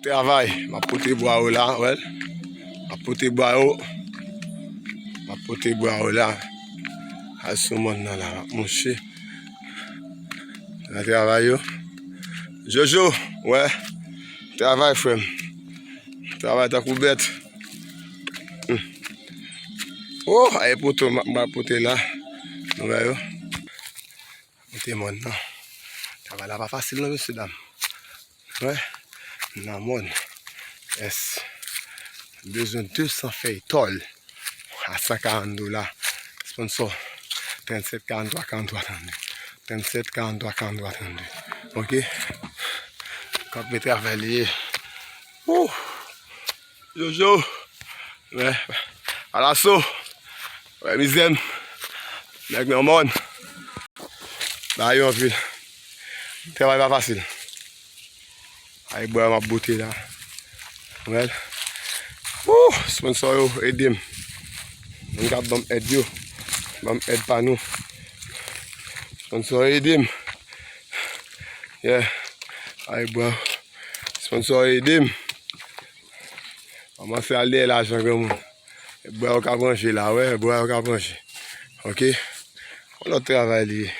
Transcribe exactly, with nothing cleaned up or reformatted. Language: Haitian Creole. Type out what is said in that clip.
Travay, m ap pote bwa yo la, wè. M ap pote bwa yo. M ap pote bwa yo la. Al sou mòn nan la, m ap mouche. Nan travay yo. Jojo, wè. Travay, frè m. Travay tankou bèt. Hmm. Oh, ay poto, m ap, m ap pote la. Nou wè yo. Monte mòn nan. Travay la pa fasil non, mesye dam. Wè, nan mòn. Yes. Bezwen de san fèy tòl a san karant dola. Sponsò. Tranntsèt karant twa karant twa trannde. Tranntsèt karant twa karant twa trannde. Ok. Kanpe travay li ye. Wouh. Jojo. Wè. Alaso. Wè, mizè m. Nèg nan mòn. Ba yo anpil. Travay pa fasil. Ay, bwa m ap bote la. Wè. Wouh, sponsò yo, ede m. Moun k ap ban m èd yo. Ban m èd pa nou. Sponsò yo, ede m. Yeah. Ay, bwa. Sponsò yo, ede m. Kòmanse al dèyè lajan, granmoun. Bwa yo ka branche la, wè, bwa yo ka branche. Ok? Yon lòt travay li ye.